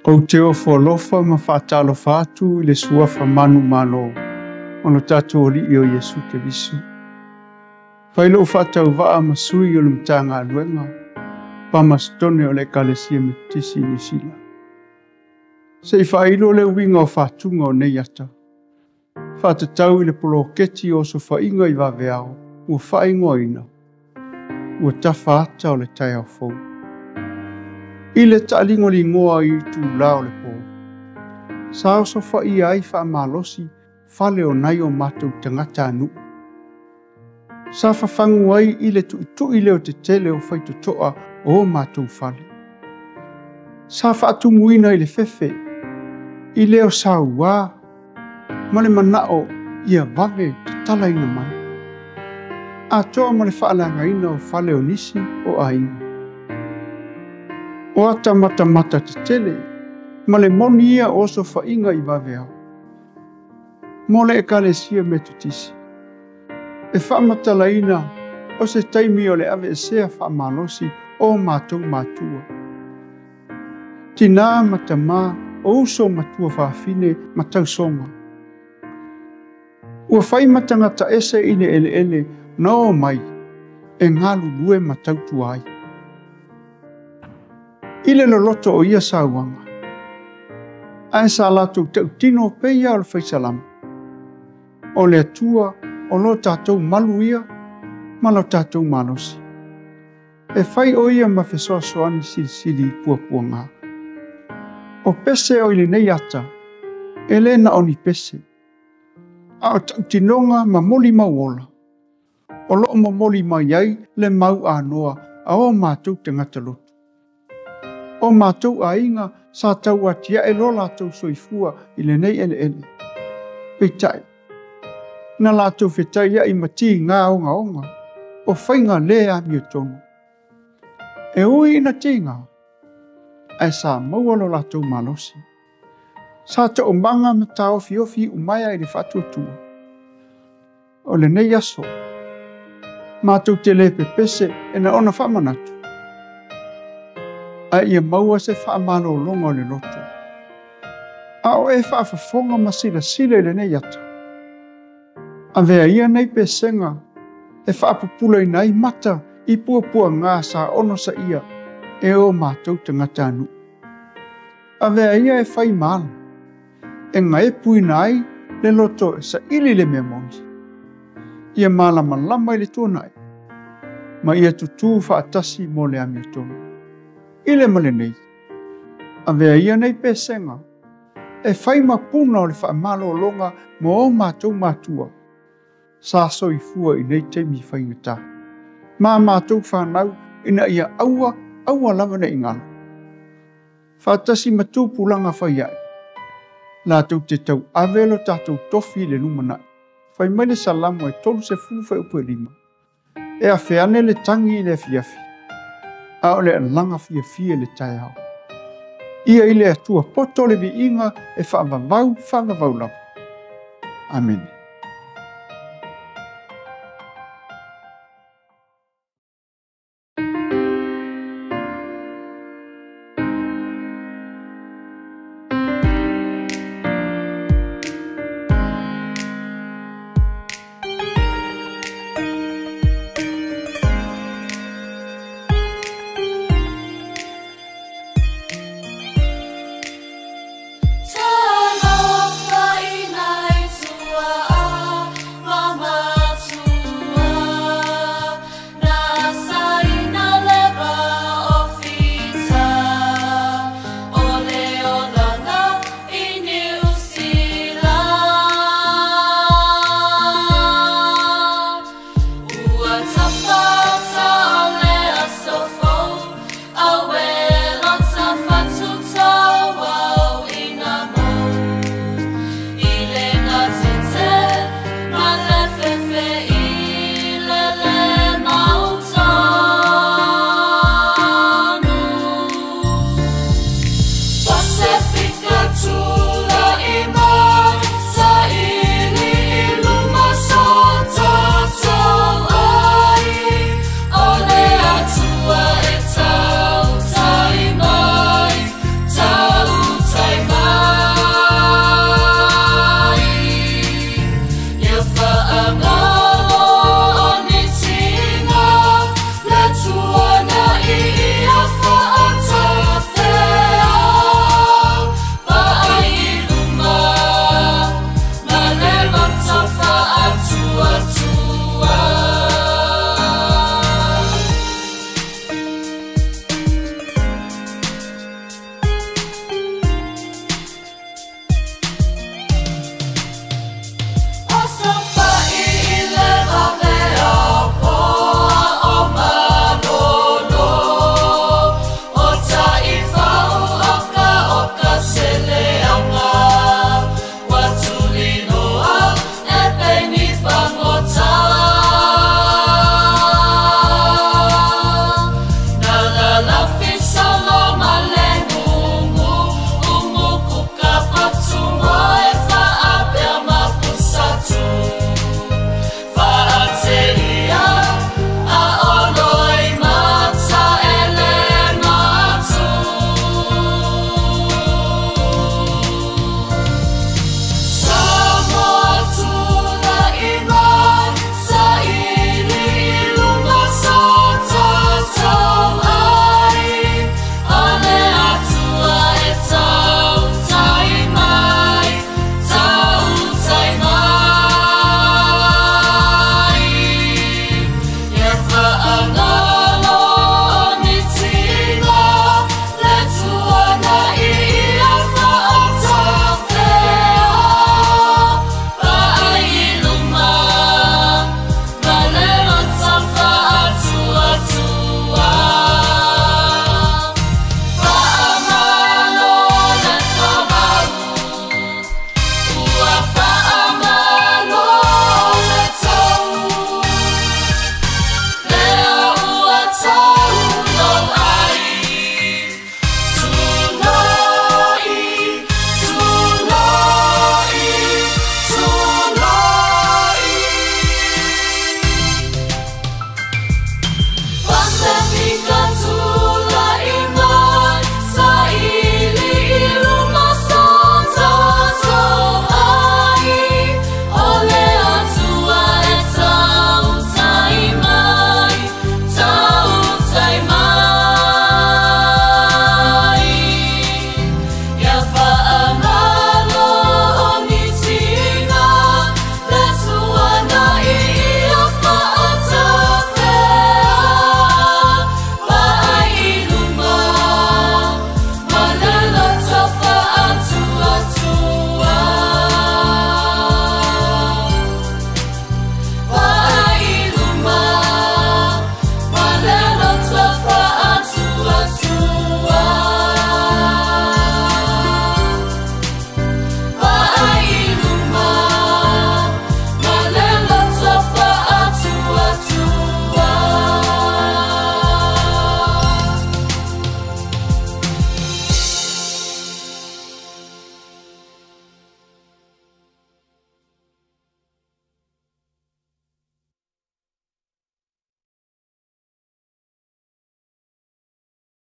Ou te ofo alofa ma faatalofa atu i le suafa manumalo o lo tatou Alii o Iesu Keriso. Fai lou faatauvaa ma sui o le Matagaluega Pamasitone o le Ekalesia Metotisi i Niu Sila. Se i faailo le uiga o fatuga o nei ata, faatatau i le poloketi o osofaiga i vaveao ua faaigoaina, ua tafa ata o le taeao fou. I le taaligoligoa i itulā o le pō, sa osofaia ai faamalosi fale o nai o matou tagatanuu. Sa fafagu ai i le tuitui leo tetele o faitotoa o o matou fale. Sa faatumuina i le fefe, i leo sauā, ma le manao ia vave tatalaina mai. Atoa ma le faaleagaina o fale o nisi o aiga. O ata matamata tetele, ma le moni ia o osofaiga i vaveao. Mo le Ekalesia Metotisi, e faamatalaina o se taimi o le aveesea faamalosi o matou matua. Tinā ma tamā o uso matua fafine ma tausoga. Ua fai ma tagata ese i le eleele na o mai e galulue ma tautua ai. I le loloto o ia sauaga, ae sa latou tautino pei o le faisalama. O le Atua o lo tatou malu ia ma lo tatou malosi. E fai o ia ma fesoasoani silisili i puapuaga. O pese o i lenei ata, e le na o ni pese. A o tautinoga ma molimau ola. O loo momoli mai ai le mau anoa a o matou tagata lotu. O matou aiga sa tau atiae lo latou soifua i lenei eleele. Peitai, na latou fetaiai ma tiga ogaoga, o faiga le amiotonu. E ui ina tiga, ae sa maua lo latou malosi. Sa toomaga ma taofiofi iumaea i le faatuatua. O lenei aso, matou te le pepese e na ona faamanatu. Ae ia maua se faamalologa o le loto. A o e faafofoga ma silasila i lenei ata. Avea ia nei pesega e faapupulaina ai mata i puapuaga sa onosaia e o matou tagatanuu. Avea ia e fai ma ala, e gaepuina ai le loto e saili le mea moni. Ia malamalama i le tuanai, ma ia tutū faatasi mo le amiotonu. I le ma lenei, avea ia nei pesega e fai ma puna o le faamalologa mo o matou matua, sa soifua i nei taimi faigata. Ma matou whanau ina ia aua, aua lava nei ngalo. Faatasi ma tupulaga fai ai. Latou te tauave lo tatou tofi i le lumanai. Fai mai le Salamo e 35. E afe ane le tagi i le afiafi. A o le alaga fiafia i le taeao. Ia i le Atua poto le viiga e faavavau, faavavau lava. Amene.